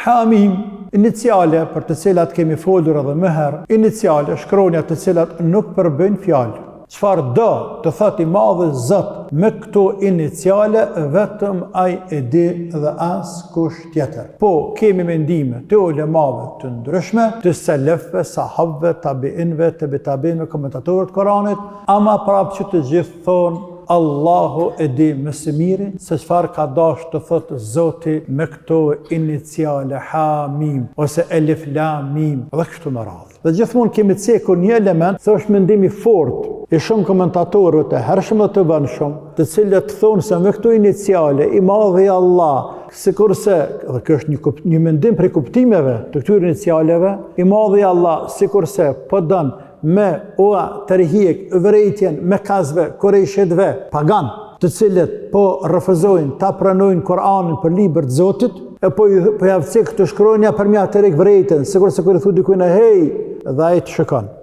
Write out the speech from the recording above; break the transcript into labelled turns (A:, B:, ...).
A: Hamim, iniciale për të cilat kemi folur edhe më herë, iniciale, shkronja të cilat nuk përbëjnë fjalë. Çfarë do të thotë i madhi Zot me këto iniciale vetëm ai e di dhe askush tjetër. Po, kemi mendime të ulemave të ndryshme, të selefëve, sahabëve, tabiinëve, tebi tabiinëve, komentatorëve të Koranit, ama prapë që të gjithë thonë Allahu e di më së miri se çfarë ka dashur të thotë Zoti me këto iniciale Ha Mim ose Elif Lam Mim dhe kështu me radhë. Dhe gjithmonë kemi cekur një element, se është mendim i fortë i shumë komentatorëve të hershëm dhe të vonshëm, të cilët thonë se me këto iniciale i madhi Allah, sikurse, dhe kjo është një, një mendim prej kuptimeve të këtyre inicialeve, i madhi Allah, sikurse po don me ua tërhjek vërejtjen mekasve, kurejshitve, pagan, të cilët po refuzojnë ta pranojnë Kur'anin për libër të Zotit, e po i po ja cek këto shkronja për me ia tërhjek vërejtjen, sikurse kur i thu dikujt hej, dhe ai të shikon.